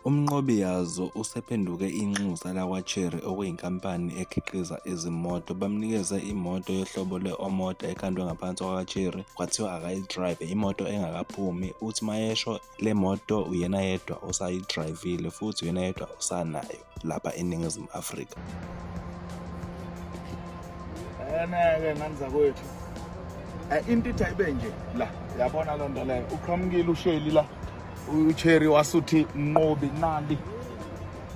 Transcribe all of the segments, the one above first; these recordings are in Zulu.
UMnqobi Yazo usephenduke inxusa lakwaChery okuyinkampani ekhiqiza izimoto. Bamnikeze imoto yohlobo lwe-Omoda ekhandwe ngaphansi kwakaChery, kwathiwa akayidrayive imoto engakaphumi. Uthi mayesho le moto uyena yedwa osayidrayivile futhi uyena yedwa osanayo lapha eNingizimu Afrika. Ene-ke ngane zakwethu, into ithi ayibe nje la, yabona loo nto leyo. Uqhamukile usheli la, uCherry wasuthi Mnqobi nali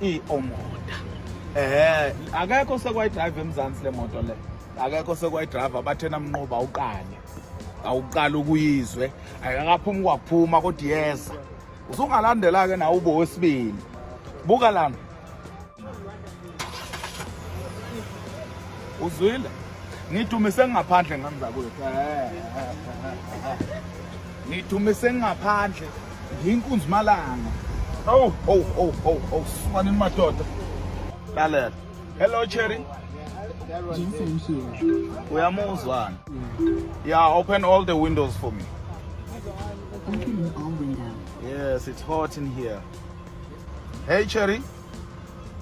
iOmoda. Akekho sekwayidrayive eMzansi le moto le, akekho sekwayidrayiva. Bathena Mnqobi awuqale, awuqala ukuyizwe, ayikakaphumi kwakuphuma kodwa iyeza. Usungalandela-ke nawe ube wesibili. Buka lana, uzwile, ngidumise ngaphandle ngane zakwethu, ngidumise ngaphandle, ngiyinkunzi malanga. Oh oh oh oh oh, sukanini madoda, lalela. Hello Cherry. Yes, I'm here. Uyamuzwa? Yeah, open all the windows for me. Opening all windows. Yes, it's hot in here. Hey Cherry.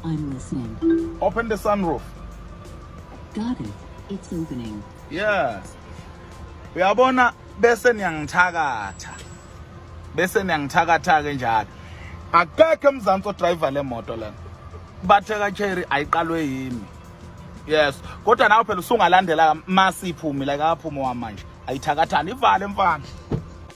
I'm listening. Open the sunroof. Got it. It's opening. Yes. Uyabona, bese niyangithakatha. Bese niyangithakatha ke njalo. Akekho eMzansi odriver le moto lena. Bathe ka Cherry ayiqalwe yimi. Yes, kodwa nawe phela usungalandela masiphumi la, kaphuma wamanje. Ayithakathana, ivale mfana.